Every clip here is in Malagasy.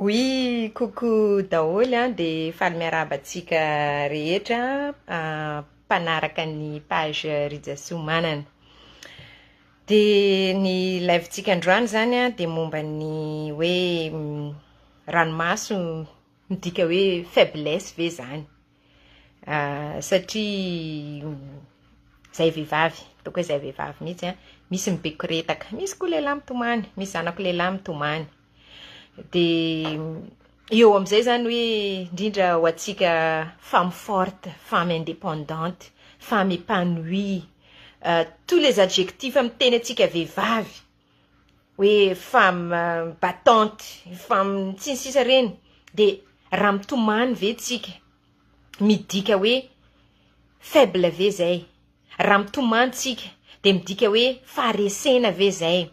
Oui, coucou daholo an, dia faly miarahaba antsika rehetra mpanaraka ny page Rijasoa Manana. Dia ny live-tsika androany izany an, dia momba ny hoe ranomaso midika hoe faiblesse ve izany? Satria zay vehivavy, ataoko hoe zay vehivavy mihitsy an, misy mibekoretaka, misy koa lehilahy mitomany, misy zanako lehilahy mitomany. Dia eo amin'izay izany hoe indrindra ho antsika femme forte, femme indépendante, femme épanouie, tous les adjectifs miteny antsika vehivavy hoe femme battante, femme sy ny sisa ireny, dia raha mitomany ve tsika midika hoe faible ve zay? Raha mitomany tsika dia midika hoe faharesena ve zay?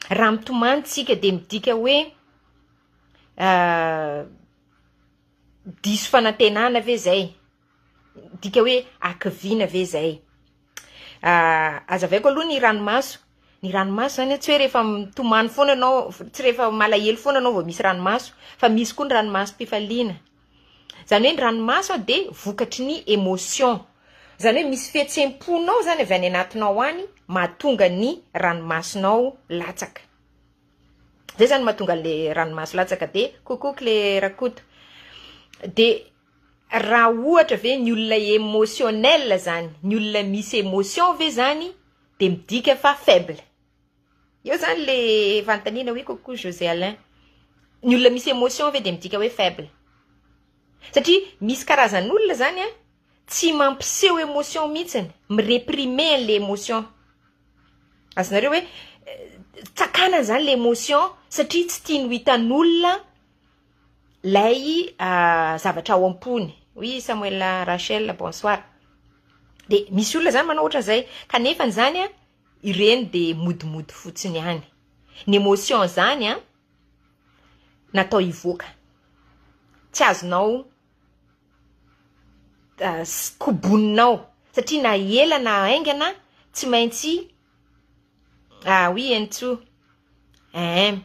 Raha mitomany tsika dia midika hoe diso fanantenana ve zay? Midika hoe hakiviana ve zay? Azavaiko aloha ny ranomaso. Ny ranomaso zany tsy hoe rehefa mitomany foana ianao, tsy rehefa malahelo foana ianao vao misy ranomaso, fa misy koa ny ranomasom-pifaliana. Zany hoe ny ranomaso dia vokatry ny émotion. Zany hoe misy fihetsem-ponao zany avy any anatinao any mahatonga ny ranomasonao latsaka. Zay zany mahatonga an'le ranomaso latsaka de coucou Clé Rakoto. De raha ohatra ve ny olona émotionnel zany, ny olona misy émotion ve zany de midika fa faible? Eo zany le fanontaniana hoe coucou José Alain. Ny olona misy émotion ve de midika hoe faible? Satria misy karazan'olona zany an, tsy mampiseho émotion mihitsiny, mi-réprimer an'le émotion. Azonareo hoe tsakanany zany le émotion satria tsy tiany ho hitan'olona lay zavatra ao am-pony. Oui Samuel Rachel, bonsoir. De misy olona zany manao ohatran'izay, kanefany zany an, ireny de modimody fotsiny ihany. Ny émotion zany an, natao hivoaka. Tsy azonao koboninao satria na ela na haingana tsy maintsy ah oui Entso eh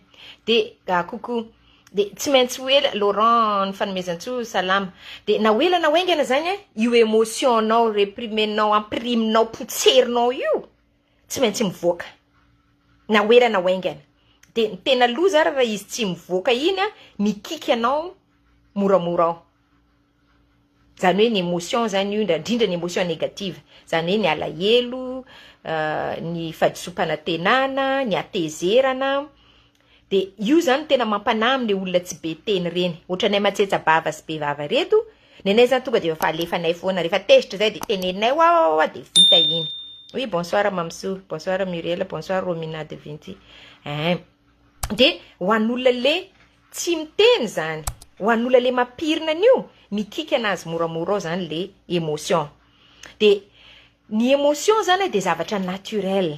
de coucou de tsy maintsy ho ela Laurent ny fanomezantsoa salama de na ho ela na ho haingana zany an io émotion-nao réprimenao ampriminao potserinao io tsy maintsy mivoaka na ho ela na ho haingana de ny tena loza ary raha izy tsy mivoaka iny an mikiky anao moramora ao. Zany hoe ny émotion zany io indrindra ny émotion négative zany hoe ny alahelo, ny fahadisoam-panantenana, ny hatezerana de io zany tena mampanahy amle olona tsy be teny reny ohatranay matsetsa-bava sy be vava reto ny anay zany tonga de efa alefanay foana rehefa tezitra zay de teneninay wawawa de vita iny. Oui bonsoir Mamsoa, bonsoir Muriel, bonsoir Romina de Vinci. Ein de ho an'olona le Tsy miteny zany. Ho an'olona le mampirina an'io, mikiky anazy moramora ao zany le émotion. De ny émotion zany de zavatra naturel,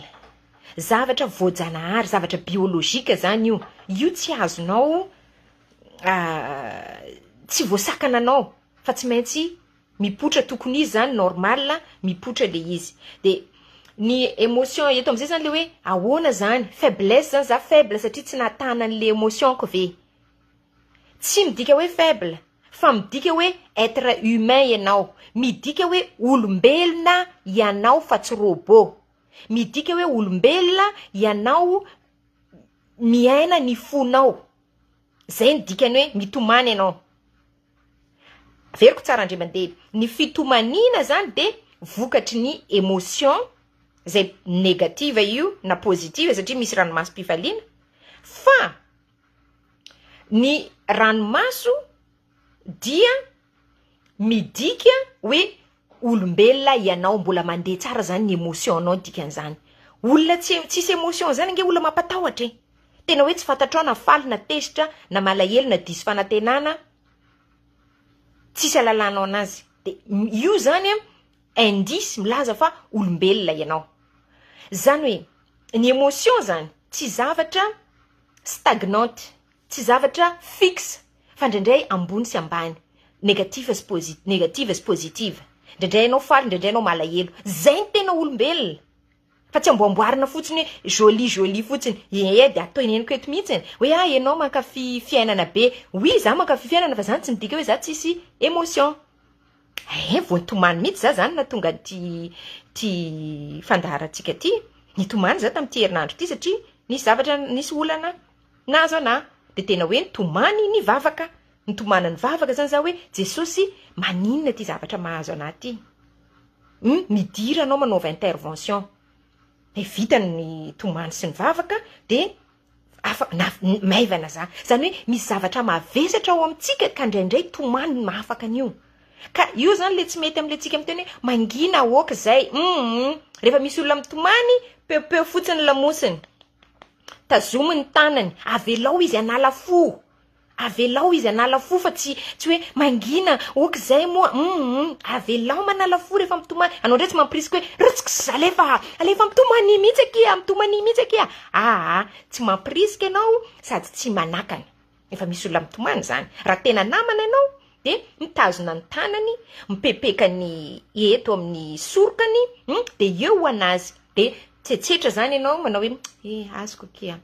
zavatra voajanahary, zavatra biologique zany io. Io tsy azonao tsy voasakana anao fa tsy maintsy mipoitra tokony izy zany normal mipoitra le izy. De ny émotion eto amizay zany le hoe ahoana zany faiblesse zany za faible satria tsy nahatana an'le émotion-ko ve? Tsy midika hoe faible fa midika hoe être humain ianao, midika hoe olombelona ianao fa tsy robot, midika hoe olombelona ianao miaina ny fonao, zay ny dikany hoe mitomany ianao. Averiko tsara indray mandeha, ny fitomaniana zany de vokatry ny émotion zay négative io na positive satria misy ranomasom-pifaliana fa ny ranomaso dia midika hoe olombelona ianao mbola mandeha tsara zany ny émotion-nao dikan'izany. Olona tsy tsisy émotion zany ange olona mampatahotra e! Tena hoe tsy fantatrao na faly na tezitra na malahelo na diso fanantenana, tsisy alalanao anazy. De io zany an indice milaza fa olombelona ianao. Zany hoe ny émotion zany tsy zavatra stagnante, tsy zavatra fixe fa indraindray ambony sy ambany, négatif sy posi- négative sy positive. Indraindray ianao faly, indraindray ianao malahelo. Zay ny tena olombelona. Fa tsy amboamboarina fotsiny hoe jolie jolie fotsiny. Ee de ateneniko eto mihitsiny hoe ah ianao mankafy fiainana be. Oui za mankafy fiainana fa zany tsy midika hoe za tsisy émotion. Eh vao nitomany mihitsy za zany nahatonga an'ity ty fandaharantsika ty. Nitomany za tamin'ity herinandro ity satria nisy zavatra nisy olana nahazo anah. De tena hoe nitomany nivavaka. Nitomany nivavaka zany za hoe Jesosy maninona ty zavatra mahazo anah ty? Hum midira anao manaova intervention. De vita ny tomany sy ny vavaka de afa na maivana za. Zany hoe misy zavatra mavesatra ao amintsika ka indraindray tomany no mahafaka an'io. Ka io zany le tsy mety amle tsika miteny hoe mangina aoka zay. Hum rehefa misy olona mitomany peopeo fotsiny lamosiny. Tazomy ny tanany, avelao izy hanala fo. Avelao izy hanala fo fa tsy tsy hoe mangina ok zay moa humm avelao manala fo rehefa mitomany anao ndray tsy mampirisika hoe rtsks alefa alefa mitomania mihitsy akia mitomania mihitsy akia aa tsy mampirisika ianao sady tsy manakana efa misy olona mitomany zany raha tena namana ianao de mitazona ny tanany mipepeka ny eto amin'ny sorokany hum de eo ho anazy de tsetsetra zany ianao manao hoe eh azoko akia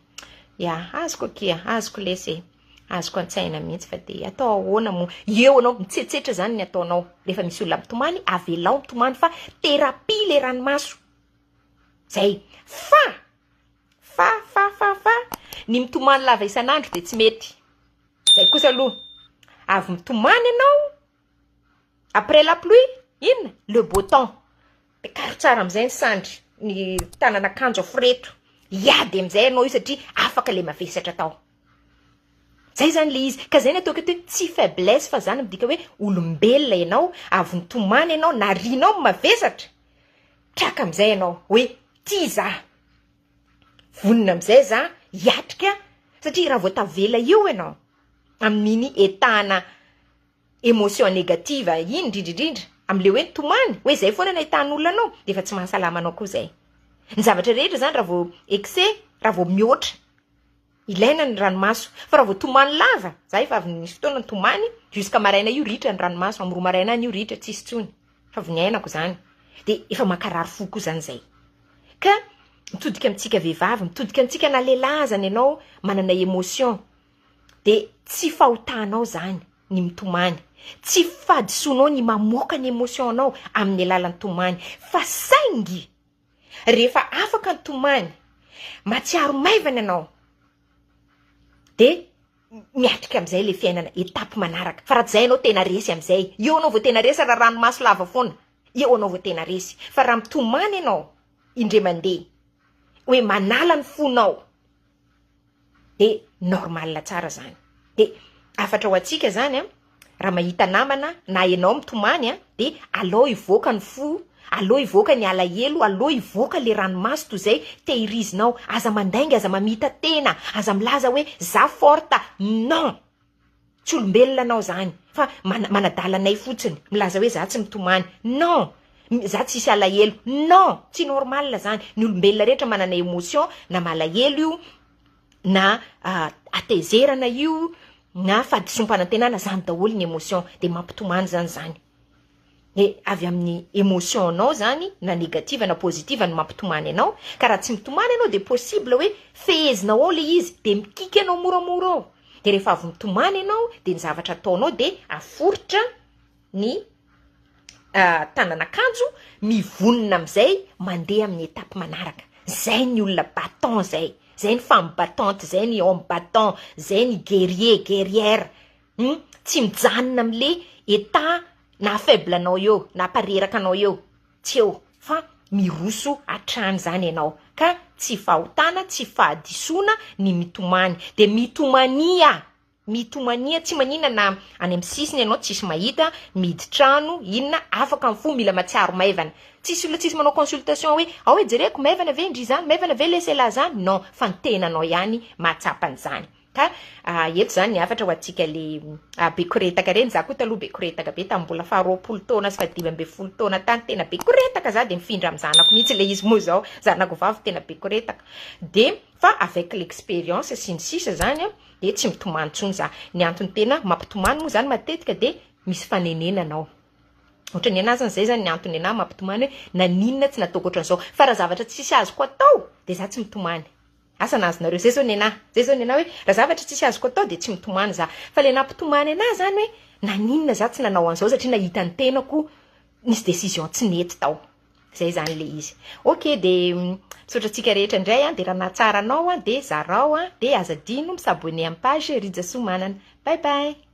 Ya, azoko akia, azoko lesy e. Azoko an-tsaina mihitsy fa dia atao ahoana moa? Eo anao, mitsetsetra izany ny ataonao. Rehefa misy olona mitomany, avelao mitomany fa thérapie le ranomaso. Zay. Fa, fa, fa, fa, fa, ny mitomany lava isan'andro dia tsy mety. Zay kosa aloha. Avy mitomany ianao, après la pluie, inona? Le beau temps. Karo tsara amizay ny sandry, ny tanan'akanjo aforeto. Hiady amizay ianao io satria afaka le mavesatra tao. Zay zany le izy. Ka zay ny ataoko eto hoe tsy faiblesse fa zany midika hoe olombelona ianao, avy nitomany ianao, narianao ny mavesatra, traka amizay ianao hoe ty za. Vonona amizay za hiatrika satria raha vao tavela eo ianao amin'iny état-na émotion négative iny indrindra indrindra amle hoe nitomany hoe zay foana nahitan'olona anao de efa tsy mahasalama anao koa zay. Ny zavatra rehetra zany raha vao excès raha vao mihoatra ilaina ny ranomaso fa raha vao tomany lava za efa avy nisy fotoana nitomany jusqu'à maraina io ritra ny ranomaso amin'ny 2 maraina any io ritra tsisy intsony fa avy niainako zany de efa mankarary fo koa zany zay ka mitodika amintsika vehivavy mitodika amintsika na lehilahy azany ianao manana émotion de tsy fahotanao zany ny mitomany, tsy fahadisoanao ny mamoaka ny émotion nao amin'ny alalan'ny tomany fa saingy rehefa afaka ny tomany, mahatsiaro maivana ianao de miatrika amin'izay le fiainana étape manaraka fa raha tsy zay ianao tena resy amin'izay, eo anao vao tena resy raha ranomaso lava foana, eo anao vao tena resy fa raha mitomany ianao indray mandeha hoe manala ny fonao de normal tsara zany de hafatra ho antsika zany a raha mahita namana na ianao mitomany a de alao hivoaka ny fo alao hivoaka ny alahelo alao hivoaka le ranomaso toy izay tehirizinao aza mandainga aza mamita tena aza milaza hoe za forte non tsy olombelona anao zany fa manadala anay fotsiny milaza hoe za tsy mitomany non za tsisy alahelo non tsy normal zany ny olombelona rehetra manana émotion na malahelo io na atezerana io na fahadisoam-panantenana zany daholo ny émotion de mampitomany zany zany de avy amin'ny émotion anao zany na négative na positive no mampitomany anao ka raha tsy mitomany ianao de possible hoe fehezinao ao le izy de mikiky anao moramora ao de rehefa avy mitomany ianao de ny zavatra ataonao de aforitra ny tanan'akanjo mivonona amin'izay mandeha amin'ny étape manaraka zay ny olona battant zay zay ny femme battante zay ny homme battant zay ny guerrier guerrière tsy mijanona am'le état na faible anao eo na mpareraka anao eo tsy eo fa miroso hatrany zany ianao ka tsy fahotana tsy fahadisoana ny mitomany de mitomania mitomania tsy manina na any amin'ny sisiny ianao tsisy mahita midy trano inona afaka ny fo mila matsiaro maivana tsisy olona tsisy manao consultation hoe ao hoe jereko maivana ve ndry zany maivana ve lesy zany non fa ny tenanao ihany mahatsapa an'izany ka eto zany ny hafatra ho antsika le be koretaka reny za koa taloha be koretaka be tamin'ny mbola faha 20 taona sy faha 15 taona tany tena be koretaka za de mifindra amin'ny zanako mihitsy le izy moa zao zanako vavy tena be koretaka de fa avec l'expérience sy ny sisa zany a de tsy mitomany intsony za ny antony tena mampitomany moa zany matetika de misy fanenenanao. Ohatra ny anahy zany, zay zany ny antony anahy mampitomany hoe naninona tsy nataoko ohatran'izao. Fa raha zavatra tsisy azoko atao de za tsy mitomany. Asa na azonareo, zay zao ny anahy. Zay zao ny anahy hoe raha zavatra tsisy azoko atao de tsy mitomany za. Fa le nampitomany anahy zany hoe naninona za tsy nanao an'izao, satria nahita ny tenako nisy décision tsy nety tao. Zay zany le izy. Ok, de misaotra antsika rehetra indray a, de raha nahatsara anao a, de zarao a, de aza adino mi-s'abonner amin'ny page Rija Somanana. Bye bye.